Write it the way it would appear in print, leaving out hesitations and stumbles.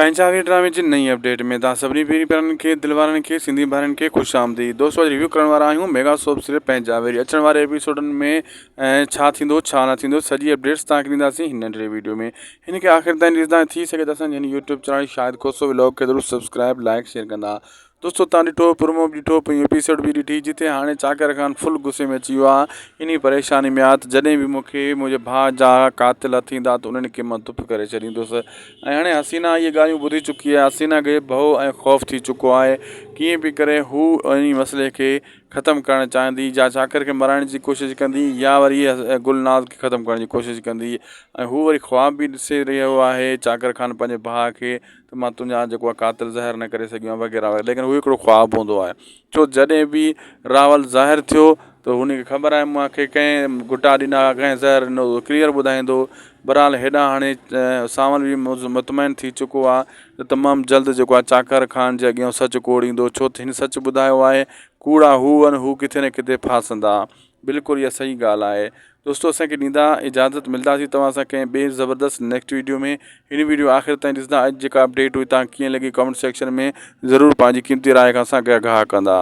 پنهنجا وير ڊرامي جي نئين اپڊيٽ ۾ توهان سڀني پيري پيارن کي دل وارن کي سنڌي ڀائرن کي خوش آمديد دوستو اڄ ريويو ڪرڻ وارا آهيون ميگا سوپ سيريل پنهنجا وير اچڻ واري ايپيسوڊن ۾ ڇا ٿيندو ڇا نه ٿيندو سڄي اپڊيٽس توهان کي ڏينداسين هن ننڍڙي ويڊيو ۾ هن کي آخر تائين ڏسندا ٿي سگهي ته اسان جي هن YouTube channel Shahid Khoso vlog کي ضرور سبسڪرائب لائڪ شيئر ڪندا دوستو تان ڏٺو پرومو به ڏٺو پويون ايپيسوڊ به ڏٺي جتي هاڻي چاڪر خان فل غصي ۾ اچي ويو آ انهي پريشاني ۾ آ ته جڏهن به مون کي منهنجي ڀاء جا قاتل هٿ ايندا ته انهن کي مان دڦ ڪري ڇڏيندس ۽ هاڻي حسينا اهي ڳالهيون ٻڌي چڪي آهي حسينا کي ڀؤ ۽ خوف ٿي چڪو آهي ڪيئن به ڪري هو انهي مسئلي کي ختم ڪرڻ چاهيندي يا چاڪر کي مرائڻ جي ڪوشش ڪندي يا وري گل ناز کي ختم ڪرڻ جي ڪوشش ڪندي ۽ هو وري خواب به ڏسي رهيو آهي چاڪر خان پنهنجي ڀاء کي ته مان تنهنجا جيڪو آهي قاتل ظاهر نه ڪري سگهيو آهيان وغيره وغيره ليڪن هو هڪڙو خواب هوندو آهي ڇو جڏهن به راول ظاهر ٿيو ته هن کي خبر آهي مان کي ڪنهن گهٽا ڏنا ڪنهن زهر ڏنو اهو ڪليئر ٻڌائيندو بهرحال هيڏانهن هاڻي سانول به مطمئن ٿي چڪو آهي ته تمام جلد جيڪو آهي چاڪر خان جي اڳيان سچ ڪوڙيندو ڇو ته هن سچ ٻڌايو آهي ڪوڙا هو آهن هو ڪٿي نه ڪٿي ڦاسندا بلڪل اها صحيح ڳالهه آهي دوستو اسان کي ڏيندا اجازت ملداسين توهان سان ڪنهن ٻئي زبردست نيڪسٽ ويڊيو ۾ هن ويڊيو آخر تائين ڏسندا اڄ جيڪا اپڊيٽ هئي توهان کي ڪيئن لڳي ڪمينٽ سيڪشن ۾ ضرور پنهنجي قيمتي راء کان اسان کي آگاهه ڪندا.